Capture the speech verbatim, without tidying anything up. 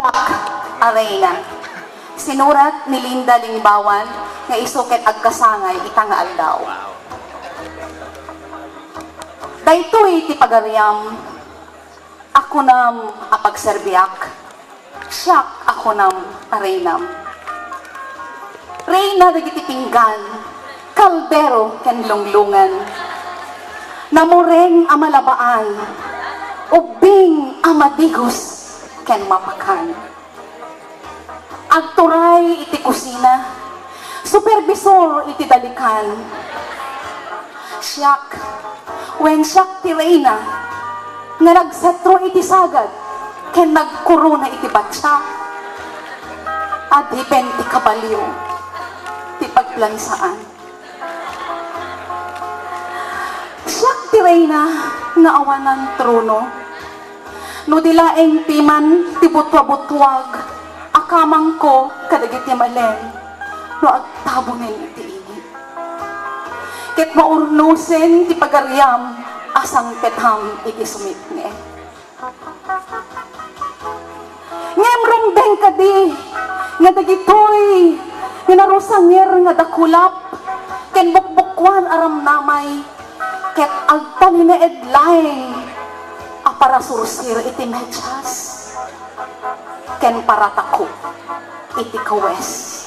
a Reyna. Sinurat ni Linda Lingbawan nga isu ket agkasangay ita nga aldaw. Daytoy ti pagariam a kunam a pagserbiak, siak a kunam a reynam. Reyna dagiti pinggan, kaldero ken lunglungan. Namureng a malabaan, ubbing a madigos ken mapakan. Agturay iti kusina, supervisor iti dalikan. Siak, wen siak ti reyna nga nagsetro iti sagad ken nagkorona iti batsa. Adipen ti kabalio ti pagplansaan. Siak ti reyna nga awanan trono. No di laeng piman ti butwa-butwag a kamangko kadagiti malem no agtabunen iti init. Ket maurnosen ti pagariam a sangpetam iti sumitnge. Ngem rumbeng kadi nga dagitoy nga narusanger nga dakulap ken bukbukkuan a ramnamay ket agtalinaed laeng a parasursir iti medyas ken paratako iti kawes.